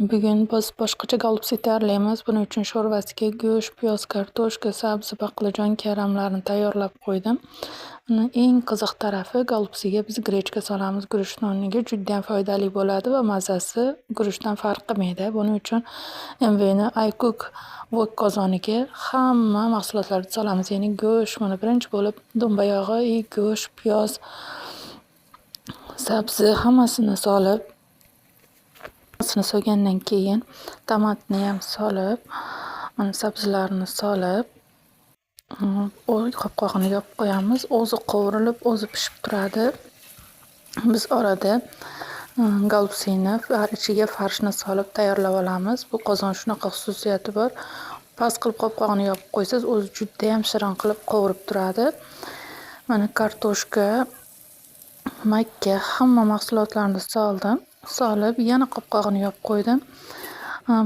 Bugun biz boshqacha golubsi tayyorlaymiz. Buning uchun sho'rvasiga go'sht, piyoz, kartoshka, sabzi, baqlajon, karamlarni tayyorlab qo'ydim. Uni eng qiziq tarafi golubsiga biz grechka solamiz. Guruchni o'rniga judayam foydali bo'ladi va mazasi guruchdan farq qilmaydi. Buning uchun MVni iCook wok qozoniga hamma mahsulotlarni solamiz. Ya'ni go'sht, mana birinchi bo'lib dumba yog'i, и go'sht, piyoz, sabzi hammasini solib, hammasini solgandan keyin tomatni ham solib, mana sabzilarni solib, qopqog'ini yopib qo'yamiz. O'zi qovurilib, o'zi pishib turadi. Biz orada golubsini ichiga farshni solib tayyorlab olamiz. Bu qozon shunaqa xususiyati bor. Past qilib qopqog'ini yopib qo'ysangiz, o'zi judayam shirin qilib qovurib turadi. Mana kartoshka, makka, hamma mahsulotlarni soldim. Solib, yana qopqog'ini yopib qo'ydim.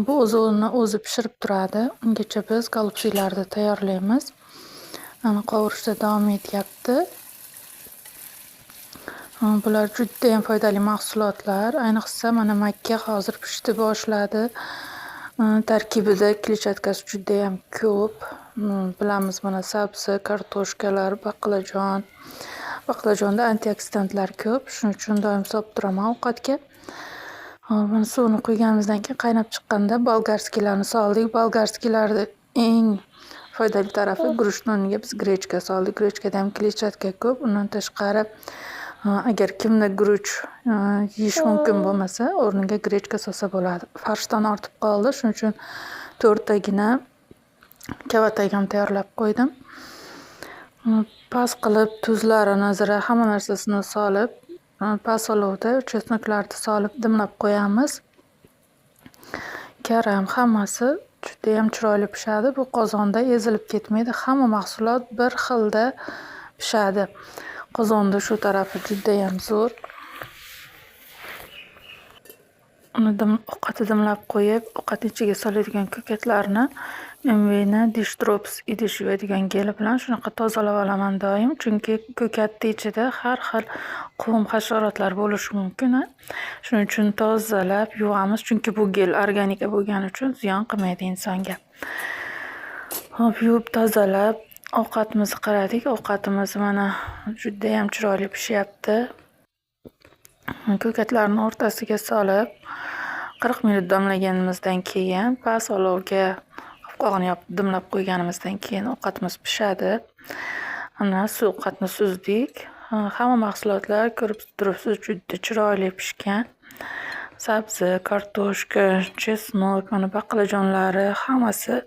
Bu o'zini o'zi pishirib turadi. Ungacha biz golubsilarni tayyorlaymiz. Mana qovurishda davom etyapti. Bular judayam foydali mahsulotlar. Ayniqsa, mana makka hozir pishdi boshladi. Tarkibida kletchatkasi judayam ko'p. Bilamiz, mana sabzi, kartoshkalar, baqlajon. Baqlajonda antioksidantlar ko'p. Shuning uchun doim solib turaman ovqatga. Hop, mana suvini quyganimizdan keyin qaynab chiqqanda болгарский larni soldik. Болгарский larni eng foydali tarafi, guruchni o'rniga biz grechka soldik. Grechkada ham kletchatka ko'p. Undan tashqari, agar kimda guruch yeyish mumkin bo'lmasa, o'rniga grechka solsa bo'ladi. Farshdan ortib qoldi. Shuning uchun to'rttagina kavatak ham tayyorlab qo'ydim. Past qilib tuzlarini, zira, hamma narsasini solib, past olovda чеснок larni solib dimlab qo'yamiz. Karam, hammasi judayam chiroyli pishadi. Bu qozonda ezilib ketmaydi. Hamma mahsulot bir xilda pishadi. Qozonda shu tarafi judayam zo'r. Uni dim ovqatni dimlab qo'yib, ovqatni ichiga soladigan ko'katlarni MVni Dish Drops idish yuvadigan geli bilan shunaqa tozalab olaman doim. Chunki ko'katni ichida har xil qum, hasharotlar bo'lishi mumkin. Shuning uchun tozalab yuvamiz. Chunki bu gel organika bo'lgani uchun ziyon qilmaydi insonga. Hop, yuvib tozalab ovqatimizni qaradik. Ovqatimiz mana judayam chiroyli pishyapti. Ko'katlarni o'rtasiga solib, 40 minut damlaganimizdan keyin, past olovga qopqog'ini yopib dimlab qo'yganimizdan keyin ovqatimiz pishadi. Ana ovqatni suzdik. Hamma mahsulotlar, ko'rib turibsiz, juda chiroyli pishgan. Sabzi, kartoshka, чеснок, mana baqlajonlari, hammasi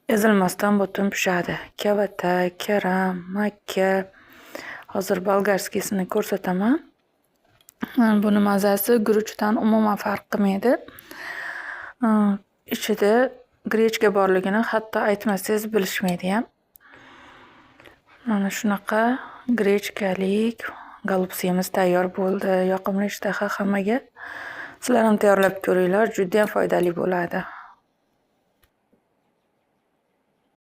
ezilmasdan butun pishadi. Kavatak, karam, makka. Hozir болгарский sini ko'rsataman. Buni mazasi guruchdan umuman farq qilmaydi. Ichida grechka borligini hatto aytmasangiz bilishmaydiyam. Mana shunaqa grechkalik golubsimiz tayyor bo'ldi. Yoqimli ishtaha hammaga. Sizlar ham tayyorlab ko'ringlar, judayam foydali bo'ladi.